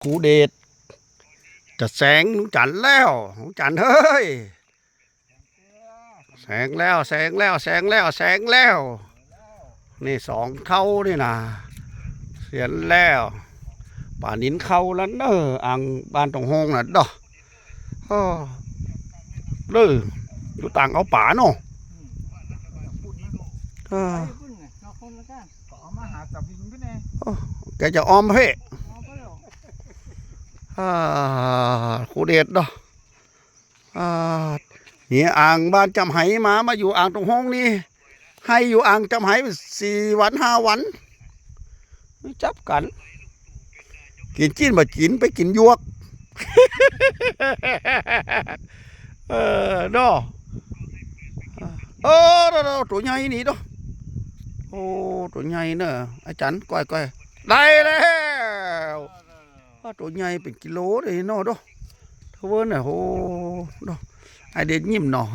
ຄູເດດ ຈະແຊງລຸງຈັນແລ້ວ ລຸງຈັນເອີຍ ແຊງແລ້ວ ແຊງແລ້ວ ແຊງແລ້ວ ແຊງແລ້ວ ນີ້ສອງເທົ້ານີ້ນະ ສຽນແລ້ວ ປານິນເຂົ້າແລ້ວເດີ ອ່າງບ້ານຕົງໂຮງນະເດີ ເອີ ເດີ ຢູ່ຕ່າງເອົາປາເນາະ ເອີ ເອົາມາຫາຈັບວິງຢູ່ແດ່ ໂອ້ ແກຈະອ້ອມເພ ອ່າ ຄູເດດເນາະ ອ່າ ນີ້ອ່າງບ້ານຈຳໄຫມາ ມາຢູ່ອ່າງຕົງໂຮງນີ້ ໄຮ່ຢູ່ອ່າງຈຳໄຫສີ່ວັນຫ້າວັນ ຈັບກັນ ກິນຈີນບໍ່ກິນ ໄປກິນຢວກ ເອີ ເນາະ ເອີ ໂຕໃຫຍ່ນີ້ເນາະ ໂອ້ ໂຕໃຫຍ່ເນີ ອາຈານ ກ້ອຍໆ ໄດ້ແລ້ວ ປາໂຕໃຫຍ່ເປັນກິໂລເດ້ເນາະ ໂດ ເທີເວີນນະ ໂອ້ ໂດ ອ້າຍເດດຍິ້ມເນາະ